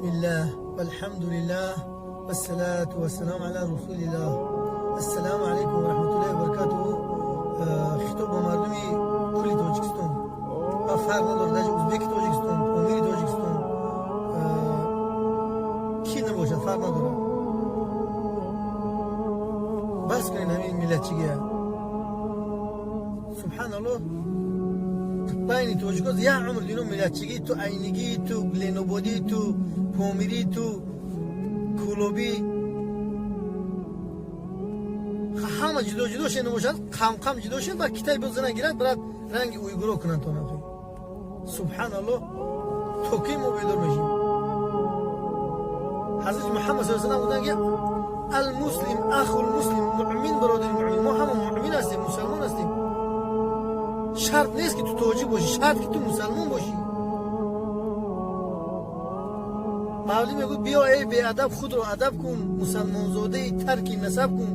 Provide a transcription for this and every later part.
Бисмиллаҳ, валҳамдулиллаҳ, вассалату вассалам ала расулиллаҳ. Ассалому алайкум ва раҳматуллоҳи ва баракатуҳ. Хитоб ба мардуми кулли Тоҷикистон ва фарқ надорад, даже узбеки Тоҷикистон, помири Тоҷикистон, ки набошад, фарқ надорад. Бас кунед ҳамин миллатчигия. Субҳаналлоҳ, байни тоҷикон як умр дино миллатчигӣ, ту айнигӣ, ту ленободӣ, ту помирӣ, ту кӯлобӣ, ҳама ҷудо ҷудо шед набошад, қам-қам ҷудо шед ва китай бозана гирад, брат, ранги уйгуро кунанд то нахи. Субҳаналлоҳ, то ки мо бедор мешем? Ҳазрати Муҳаммад саллаллоҳу алайҳи васаллам гуфтанд, ки المسلم أخو المسلم, муъмин бародари муъмин. Мо ҳама муъмин ҳастем, мусалмон ҳастем. Шарт нест, ки ту тоҷик бошӣ, шарт, ки ту мусалмон бошӣ. Мавлӣ мегӯяд: биё, эй беадаб, худро адаб кун, мусалмонзодаи тарки насаб кун,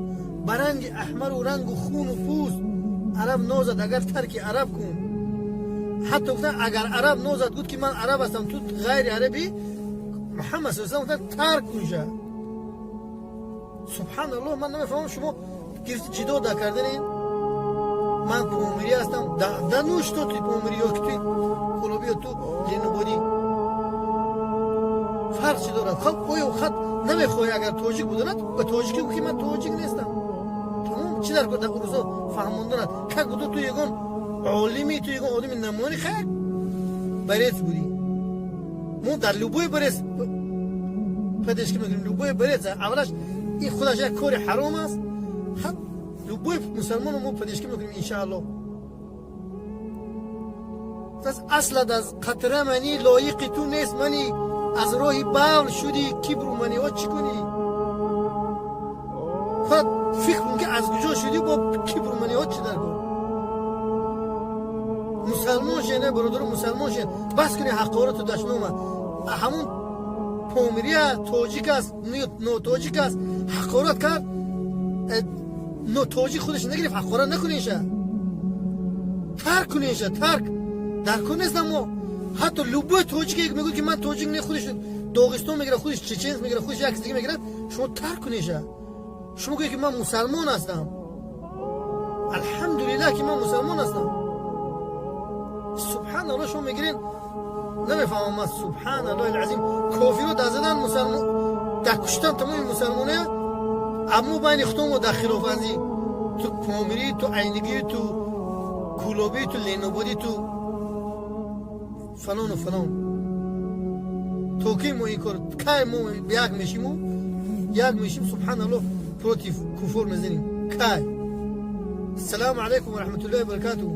ба ранги аҳмару рангу хуну пӯст араб нозад, агар тарки араб кун. Ҳатто гуфтан, агар араб нозад, гуфт, ки ман араб ҳастам, ту ғайри арабӣ, Муҳаммад саллаллоҳу алайҳи васаллам гуфтан, тарк кунша. Субҳаналлоҳ, ман намефаҳмам, шумо гирифти ҷидо дар карданин. Ман помирӣ ҳастам, да ну что ты помирӣ ё ки ту кӯлобӣ ё ту ленободӣ, фарқ чӣ дорад? Хоб, оё хат намехоҳӣ, агар тоҷик буданат, ба тоҷикӣ гӯ, ки ман тоҷик нестам, тамом. Чӣ дар кор дар урусо фаҳмонданат? Как будто ту ягон олими, ту ягон одами намони хайр борец будӣ. Мо дар любой борец поддержка мекунем, любой борец. Аввалаш ин худаш як кори ҳаром аст. Любой мусалмонро мо поддержка мекунем, иншааллоҳ. Аслат аз қатра манӣ лоиқи ту нест манӣ, аз роҳи бавл шуди, кибру маниҳо чӣ кунӣ? Худат фикр кун, ки аз куҷо шудӣ, бо кибру маниҳо чӣ дар кор? Мусалмон шен, бародаро, мусалмон шен, бас кунӣ ҳақорату дашнома. Ҳамун помирия тоҷик аст, нотоҷик аст, ҳақорат кард, нотоҷик худаш нагирифт, ҳақорат накунеша, тарк кунеша, тарк дар кор нест. Мо ҳатто любой тоҷике мегӯяд, ки ман тоҷик не, худаш Доғистон мегирад, худаш чеченс мегирад, худаш як дига мегирад, шумо тарк кунеша. Шумо гӯед, ки ман мусалмон ҳастам, алҳамдулиллаҳ, ки ман мусалмон ҳастам. Субҳаналлоҳ, шумо мегирен, намефаҳмам ман. Субҳаналлоҳи алазим, кофиро дар задан мусалмон, дар куштан тамоми мусалмоная, аммо байни худомо дар хилофанзӣ, ту помирӣ, ту айнигӣ, ту кӯлобӣ, ту ленободӣ, ту фалону фалон. То ки мо ин кор, кай мо як мешиму, як мешим, субҳаналлоҳ, против куфор мезанем, кай? Ассалому алайкум ва раҳматуллоҳи ва баракатуҳ.